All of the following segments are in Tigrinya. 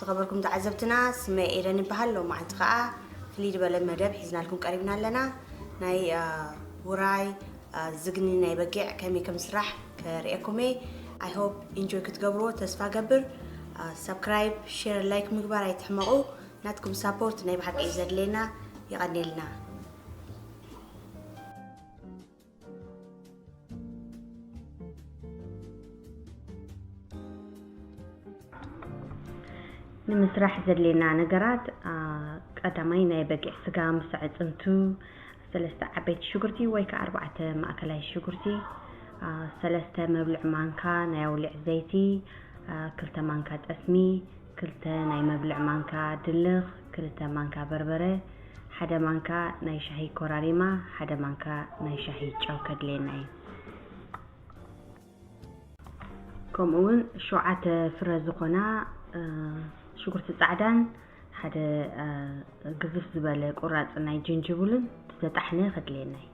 ዝተኸበርኩም ተዓዘብትና፣ ስመይ ኤደን ይበሃል። ሎማዓንቲ ከዓ ፍልይ ዝበለ መደብ ሒዝናልኩም ቀሪብና ኣለና። ናይ ውራይ ዝግኒ ናይ በጊዕ ከመይ ከም ስራሕ ከርእየኩም እየ። I hope enjoy ክትገብርዎ ተስፋ ገብር። Subscribe, share, like ምግባር ኣይትሕመቑ። ናትኩም support ናይ ብሓቂ እዩ ዘድልየና። የቐንየልና። ንምስራሕ ዘድልየና ነገራት፣ ቀዳማይ ናይ በጊዕ ስጋ ምስ ኣዕፅምቱ፣ ሰለስተ ዓበይቲ ሽጉርቲ ወይ ከዓ ኣርባዕተ ማእከላይ ሽጉርቲ፣ ሰለስተ መብልዕ ማንካ ናይ ኣውሊዕ ዘይቲ፣ ክልተ ማንካ ጠስሚ፣ ክልተ ናይ መብልዕ ማንካ ድልኽ፣ ክልተ ማንካ በርበረ፣ ሓደ ማንካ ናይ ሻሂ ኮራሪማ፣ ሓደ ማንካ ናይ ሻሂ ጨው ከድልየና እዩ። ከምኡ እውን ሸውዓተ ፍረ ዝኾና ሽጉርቲ ፃዕዳን ሓደ ግዝፍ ዝበለ ቁራፅ ናይ ጅንጅብልን ዝተጣሕነ ከድልየና እዩ።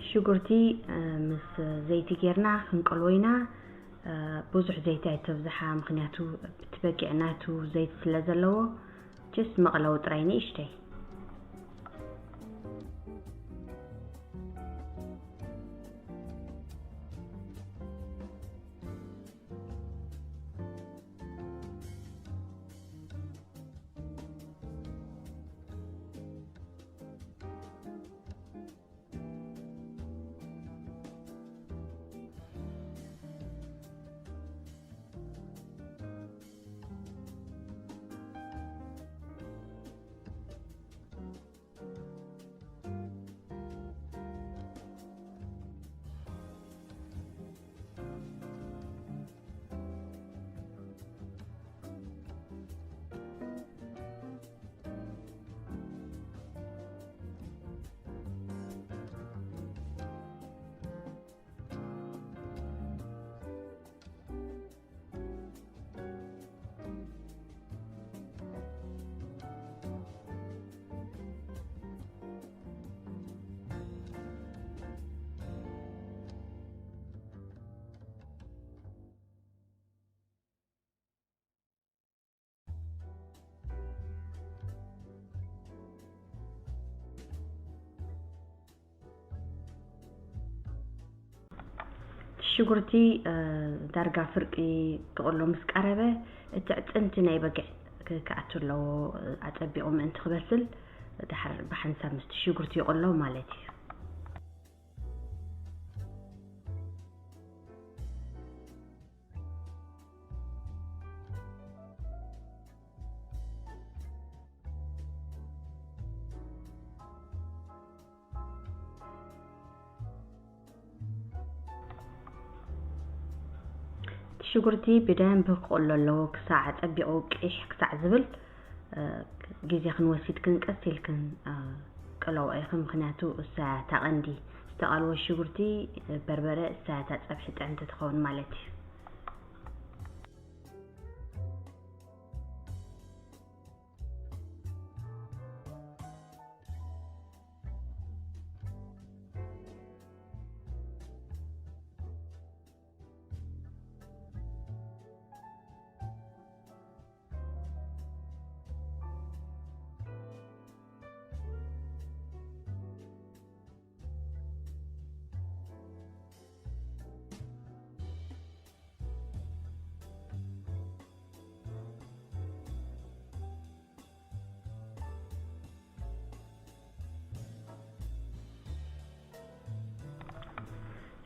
ሽጉርቲ ምስ ዘይቲ ጌርና ክንቀልዎ ኢና። ብዙሕ ዘይቲ ኣይተብዝሓ፣ ምክንያቱ እቲ በጊዕ ናቱ ዘይቲ ስለ ዘለዎ። ችስ መቕለዊ ጥራይ ንእሽተይ። ሽጉርቲ ዳርጋ ፍርቂ ክቕሎ ምስ ቀረበ፣ እቲ ዕፅምቲ ናይ በጊዕ ክኣቱ ኣለዎ። ኣፀቢቑ ምእንቲ ክበስል፣ ድሓር ብሓንሳብ ምስቲ ሽጉርቲ ይቕሎ ማለት እዩ። ሽጉርቲ ብደንብ ክቕሎ ኣለዎ፣ ክሳዕ ጸቢቑ ቅይሕ ክሳዕ ዝብል፣ እ፣ ግዜኽን ወሲድክን ቀስ ኢልክን፣ እ፣ ቅለዎ ኢኺ። ምኽንያቱ እሳ እያ እታ ቀንዲ፣ ዝተቐልወ ሽጉርቲ፣ እ፣ በርበረ፣ እሳ እያ እታ ጸብሒ ጥዕምቲ ትኸውን ማለት እዩ።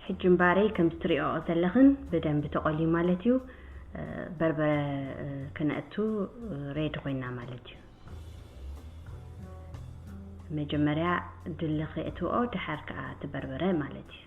ሕጂ እምባረይ ከምዚ ትሪኦ ዘለኽን ብደንቢ ተቆልዩ ማለት እዩ። እ፣ በርበረ፣ እ፣ ክነእቱ፣ እ፣ ሬዲ ኮይና ማለት እዩ። መጀመርያ ድልኽ የእትውኦ፣ ድሓር ከኣ እቲ በርበረ ማለት እዩ።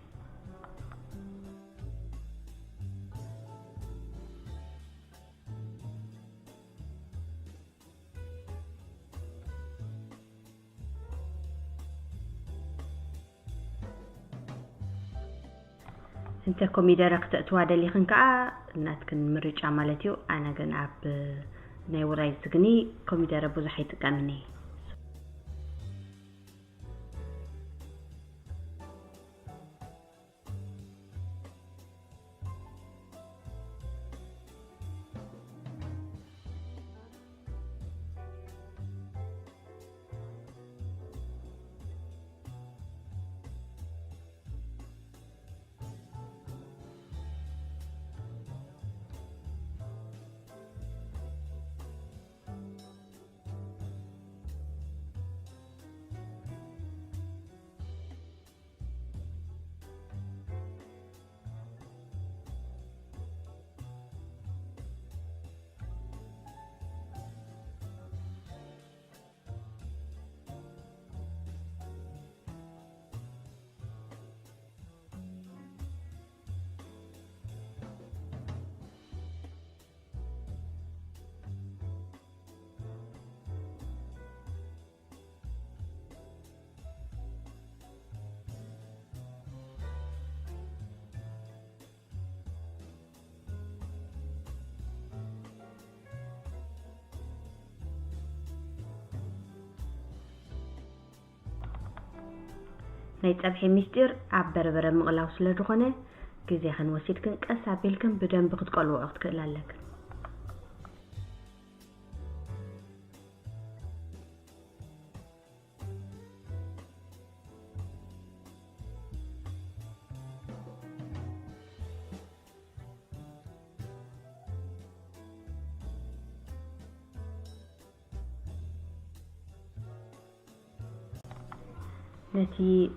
እንተ ኮሚደረ ክተእትዋ ደሊኽን ከኣ ናትክን ምርጫ ማለት እዩ። ኣነ ግን ኣብ ናይ ውራይ ዝግኒ ኮሚደረ ብዙሕ ኣይጥቀምን እየ። ናይ ጸብሒ ምስጢር ኣብ በርበረ ምቕላው ስለ ዝኾነ፣ ግዜኽን ወሲድክን ቀስ ኣቢልክን ብደንቢ ክትቀልውዖ ክትክእላ ኣለክን። ነቲ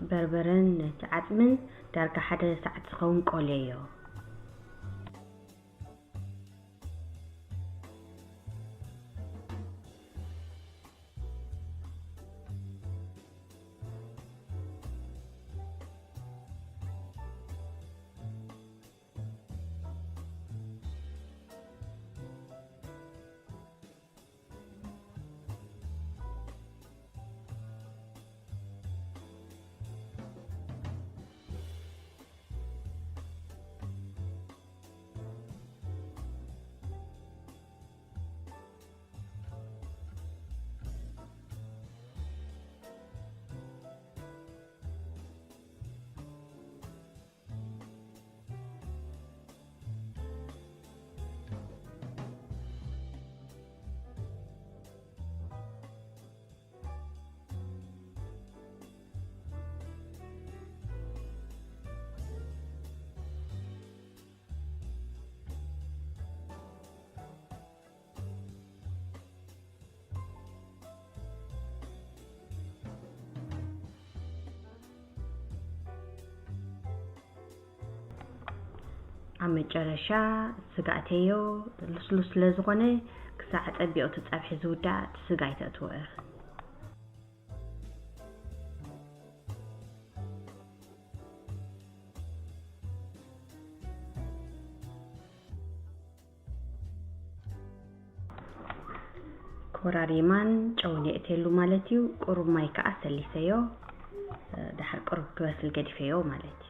በርበረን ነቲ ዓጽምን ዳርጋ ሓደ ሰዓት ዝኸውን ቆልየዮ። ኣብ መጨረሻ ስጋ ኣተዮ ልስሉስ ስለ ዝኾነ ክሳዕ ጸቢቑ እቲ ጸብሒ ዝውዳእ እቲ ስጋ ኣይተእትዎ ኢኺ። ኮራሪማን ጨውን የእትየሉ ማለት እዩ። ቁሩብ ማይ ከኣ ሰሊሰዮ፣ ድሓር ቁሩብ ክበስል ገዲፈዮ ማለት እዩ።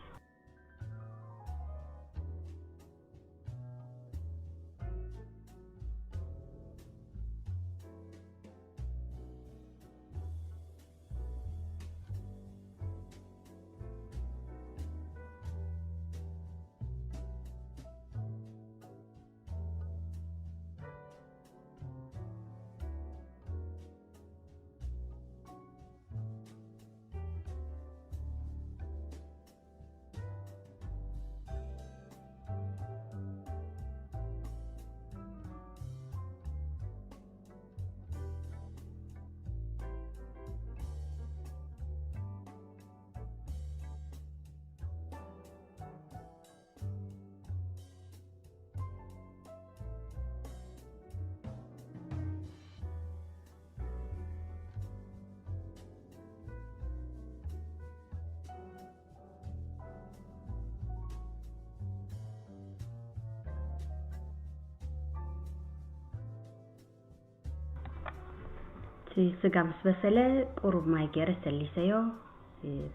እቲ ስጋ ምስ በሰለ ቁሩብ ማይ ገይረ ሰሊሰዮ።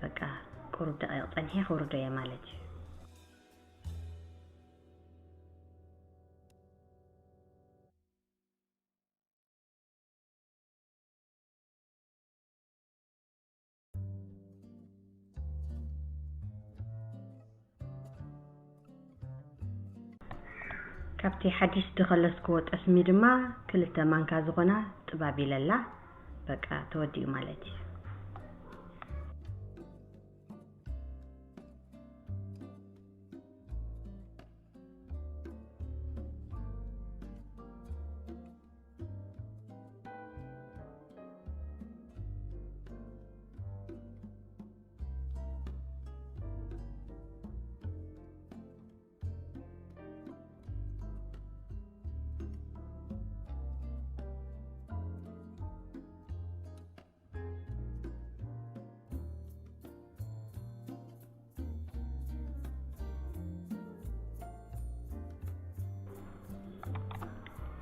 በቃ ቁሩብ ደቂቕ ጸኒሐ ከውርዶ እየ ማለት እዩ። ካብቲ ሓድሽ ዝኸለስክዎ ጠስሚ ድማ ክልተ ማንካ ዝኾና ጥባብ ኢለላ። በቃ ተወዲኡ ማለት እዩ።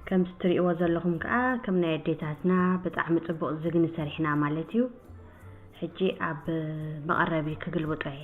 ከምዚ ትርእይዎ ዘለኹም ከዓ ከም ናይ ኣዴታትና ብጣዕሚ ጽቡቕ ዝግኒ ሰሪሕና ማለት እዩ። ሕጂ ኣብ መቐረቢ ክግልብጦ እየ።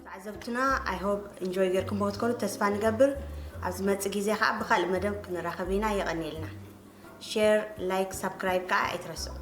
ተዓዘብትና፣ I hope enjoy ጌርኩሞ ክትኮኑ ተስፋ ንገብር። ኣብ ዝመጽእ ግዜ ከዓ ብኻልእ መደብ ክንራኸብ ኢና። የቐንየልና። ሼር፣ ላይክ፣ ሳብስክራይብ ከዓ ኣይትረስዑ።